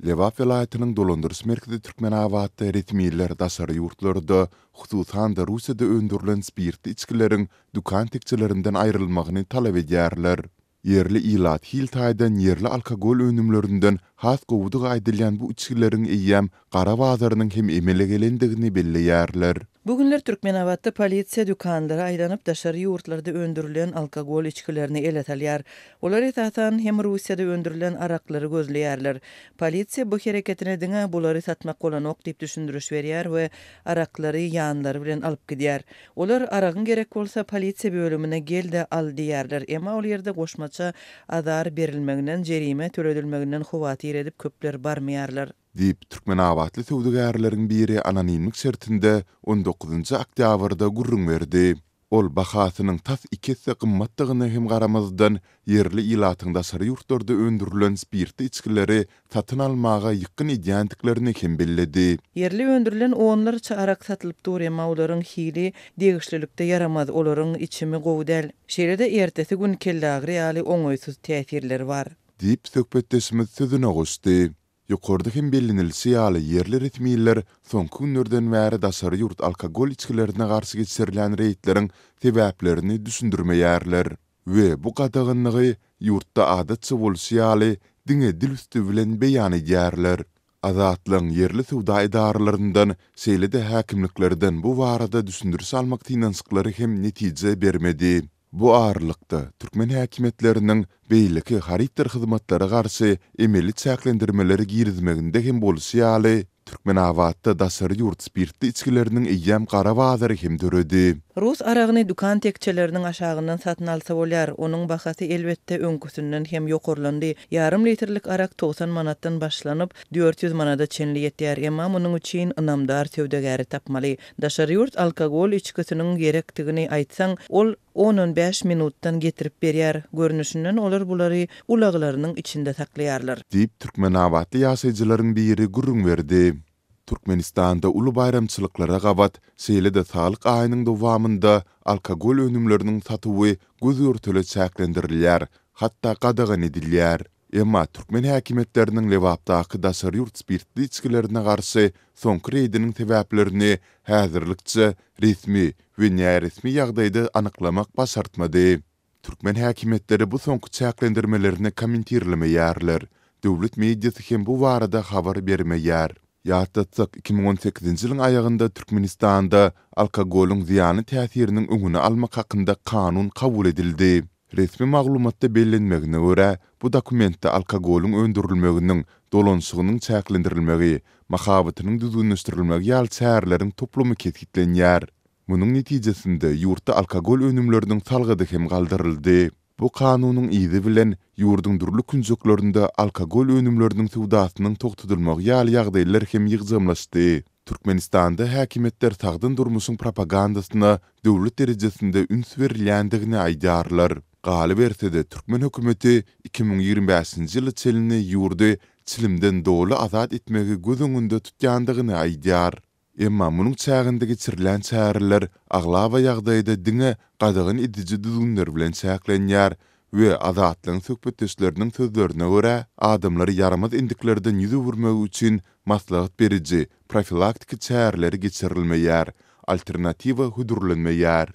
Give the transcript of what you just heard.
Lebap welaýatynyň dolandyryş merkezi Türkmenabatda resmiler daşary ýurtlarda, hususan-da Russiýada öndürilen spirtli içgileriň dükan tekjelerinden aýrylmagyny talap edýärler. Ýerli ilat hil taýdan ýerli alkogol önümlerinden has gowudygy aýdylýan bu içgileriň eýýäm gara bazarynyň hem emele gelendigini belleýärler. Bu günler Türkmenabatda polisiýa dükanlara aýlanyp, daşary ýurtlarda öndürilen alkogol içgilerini ele salýar. Olar esasan hem Russiýada öndürilen araklary gözleýärler. Polisiýa bu hereketine diňe bulary satmak bolanok diýip düşündiriş berýär we araklary ýanlary bilen alyp gidýär. Olar aragyň gerek bolsa polisiýa bölümine gel-de al diýýärler, emma ol ýerde goşmaça azar berilmeginden, jerime töledilmeginden howatyr edip köpler barmaýarlar. Diýip, türkmenabatly söwdagärleriň biri anonimlik şertinde on dokuzynjy oktýabrda gürrüň berdi. Ol bahasynyň tas iki esse gymmatdygyna hem garamazdan, ýerli ilatyň daşary ýurtlarda öndürilen spirtli içgileri satyn almaga ýykgyn edýändiklerini hem belledi. Ýerli öndürilen onlarça arak satylyp dur, emma olaryň hili degişlilikde ýaramaz, olaryň içimi gowy däl. Şeýle-de ertesi gün kelleagyry ýaly oňaýsyz täsirleri bar. Diýip, söhbetdeşimiz sözüne goşdy. Ýokarda hem bellenilişi ýaly, ýerli resmiler soňky günlerden bäri daşary ýurt alkogol içgilerine garşy geçirilýän reýdleriň sebäplerini düşündirmeýärler we bu gadaganlygy ýurtda adatça bolşy ýaly diňe dil üsti bilen beýan edýärler. Azatlygyň ýerli söwda edaralaryndan, şeýle-de häkimliklerden bu barada düşündiriş almak synanyşyklary hem netije bermedi. Bu aralykda, türkmen häkimiýetleriniň beýleki harytdyr hyzmatlara garşy emeli çäklendirmeleri girizmeginde hem bolşy ýaly, Türkmenabatda daşary ýurt spirtli içgileriniň eýýäm gara bazary hem döredi. Rus aragyny dükan tekjeleriniň aşagyndan satyn alsa bolýar. Onuň bahasy, elbetde, öňküsinden hem ýokarlandy. Ýarym litrlik arak 90 manatdan başlanyp, 400 manada çenli ýetýär. Emma munuň üçin ynamdar söwdagäri tapmaly. Daşary ýurt alkogol içgisiniň gerekdigini aýtsaň, ol on-on bäş minutdan getirip berýär. Görnüşinden olar bulary ulaglarynyň içinde saklaýarlar. Diýip, türkmenabatly ýaşaýjylaryň biri gürrüň berdi. Türkmenistanda uly baýramçylyklara gabat, şeýle-de Saglyk aýynyň dowamynda alkogol önümleriniň satuwy göz-görtele çäklendirilýär, hatda gadagan edilýär. Emma türkmen häkimiýetleriniň Lebapdaky daşary ýurt spirtli içgilerine garşy soňky reýdiniň sebäplerini häzirlikçe resmi we näresmi ýagdaýda anyklamak başartmady. Türkmen häkimiýetleri bu soňky çäklendirmelerini kommentirlemeýärler, döwlet mediasy hem bu barada habar bermeýär. Ýatlatsak, 2018-nji ýylyň aýagynda Türkmenistanda alkogolyň zyýanly täsiriniň öňüni almak hakynda kanun kabul edildi. Resmi maglumatda bellenmegine görä, bu dokumentde alkogolyň öndürilmeginiň, dolanyşygynyň çäklendirilmegi, mahabatynyň düzgünleşdirilmegi ýaly çäreleriň toplumy kesgitlenýär. Munuň netijesinde, ýurtda alkogol önümleriniň salgydy hem galdyryldy. Bu kanunyň yzy bilen, ýurduň dürli künjeklerinde alkogol önümleriniň söwdasynyň togtadylmagy ýaly ýagdaýlar hem ýygjamlaşdy. Türkmenistanda häkimiýetler sagdyn durmuşyň propagandasyna döwlet derejesinde üns berilýändigini aýdýarlar. Galyberse-de, türkmen hökümeti 2025-nji ýyla çenli ýurdy çilimden doly azat etmegi göz öňünde tutýandygyny aýdýar. Emma munuň çäginde geçirilýän çäreler aglaba ýagdaýda diňe gadagan ediji düzgünler bilen çäklenýär we Azatlygyň söhbetdeşleriniň sözlerine görä, adamlary ýaramaz endiklerden ýüz öwürmegi üçin maslahat beriji, profilaktiki çäreleri geçirilmeýär, alternatiwa hödürlenmeýär.